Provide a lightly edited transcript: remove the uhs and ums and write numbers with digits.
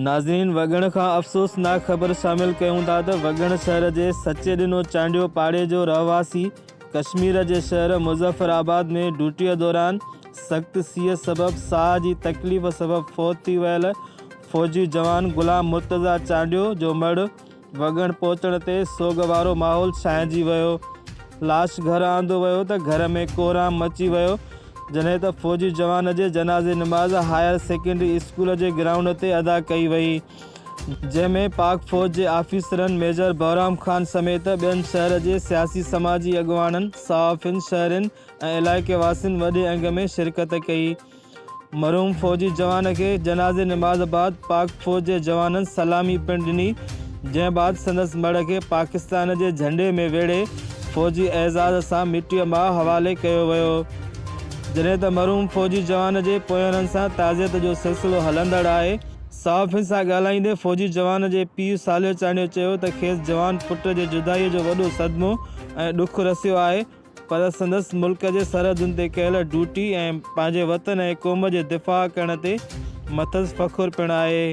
ناظرين وڳڻ کان افسوسناڪ خبر شامل ڪيون ٿا ته وڳڻ شهر جي سچي ڏنو چانڊيو پاڙي جو رهواسي ڪشمير جي شهر مظفر آباد ۾ ڊيوٽيء دوران سخت سيء سبب ساهه جي تڪليف سبب فوت ٿي ويل فوجي جوان غلام مرتضيٰ چانڊيو جو مڙهه وڳڻ پهچڻ تي سوڳ وارو ماحول ڇانئجي ويو. لاش گهر آندو ويو ته گهر ۾ ڪهرام مچي ويو، جڏهن ته فوجي جوان جي جنازي نماز هائير سيڪنڊري اسڪول جي گرائونڊ تي ادا ڪئي وئي، جنهن ۾ پاڪ فوج جي آفيسرن ميجر بهرام خان سميت ٻين شهر جي سياسي سماجي اڳواڻن، صحافين، شهرين ۽ علائقي واسين وڏي انگ ۾ شرڪت ڪئي. مرحوم فوجي جوان کي جنازي نماز بعد پاڪ فوج جي جوانن سلامي پڻ ڏني، جنهن بعد سندس مڙهه کي پاڪستان جي جهنڊي ۾ ويڙهي فوجي اعزاز سان مٽيء ماء حوالي ڪيو ويو. جڏهن ته مرحوم فوجي جوان جي پوئينرن سان تعزيت جو سلسلو هلندڙ آهي. صحافين سان ڳالهائيندي فوجي جوان جي پيء صالح چانڊيو چيو ته کيس جوان پٽ جي جدائيء جو وڏو صدمو ۽ ڏک رسيو آهي، پر سندس ملڪ جي سرحدن تي ڪيل ڊيوٽي ۽ پنهنجي وطن ۽ قوم جي دفاع ڪرڻ تي مٿس فخر پڻ آهي.